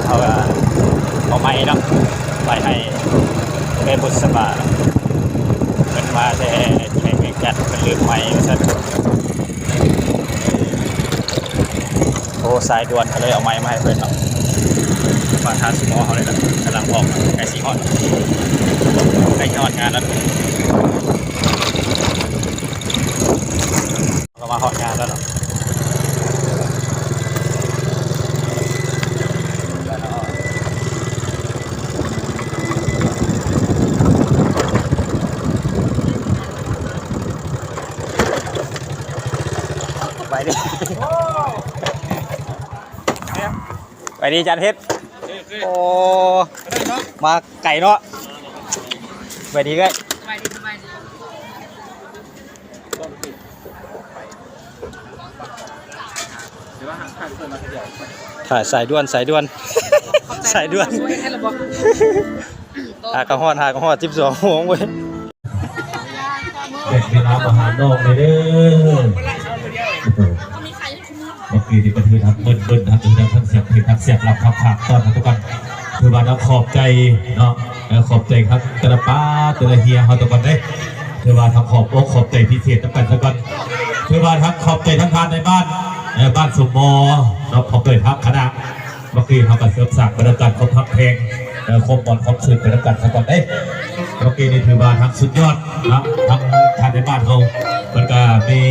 ເຮົາກະເອົາໄມ້ເນາະ ໄປໃຫ້ແມ່ບຸດສະບາ ເພິ່ນມາແຕ່ແຂວງວຽງຈັນ ເພິ່ນລືມໄມ້ວ່າຊັ້ນ. ໂທສາຍດ່ວນ ກະເລີຍເອົາໄມ້ມາໃຫ້ເພິ່ນເນາະ. ມາທາງຊຸມໍເຮົານີ້ລະ ກຳລັງອອກ ໃກ້ຊິຮອດ ໃກ້ຊິຮອດງານແລ້ວ. ເຮົາກະມາຮອດງານແລ້ວເນາະ. ໄປດີ ໄປດີ ຈານເພັດ. ໂອ້ ມາໄກເນາະ. ໄປດີເອື້ອຍ. ສະບາຍດີ ສະບາຍດີ. ຖ່າຍສາຍດ່ວນ ສາຍດ່ວນ ສາຍດ່ວນ. ຫາກະຮອດ ຫາກະຮອດສິບສອງໂມງເວີຍ. ເປັນເວລາມາຫານ້ອງເດີ. ເມື່ອກີ້ນີ້ກະຖືທັງເບິ່ນໆ ທັງຖືທັງສຽບເພງທັງສຽບລຳຄັບຂາກຕ້ອນທຸກຄົນ. ຖືວ່າເນາະ ຂອບໃຈເນາະ ເອີ ຂອບໃຈຄັກ ແຕ່ລະປາແຕ່ລະເຮຍເຮົາທຸກຄົນເດ້. ຖືວ່າທັງຂອບອົກຂອບໃຈພິເສດນຳກັນທຸກຄົນ. ຖືວ່າທັງຂອບໃຈທັງທ່ານໃນບ້ານ ເອີ ບ້ານສົມມໍເນາະ ພ້ອມດ້ວຍທັງຄະນະ. ເມື່ອກີ້ເຮົາກະເສີມສ້າງບັນຍາກາດຄວາມຮັກແພງ ເອີ ຄວາມມ່ວນຄວາມຊື່ນໄປນຳກັນຊະກ່ອນເດ້. ເມື່ອກີ້ນີ້ຖືວ່າທັງສຸດຍອດເນາະ ທັງທ່ານໃນບ້ານເຮົາ ເພິ່ນກະມີ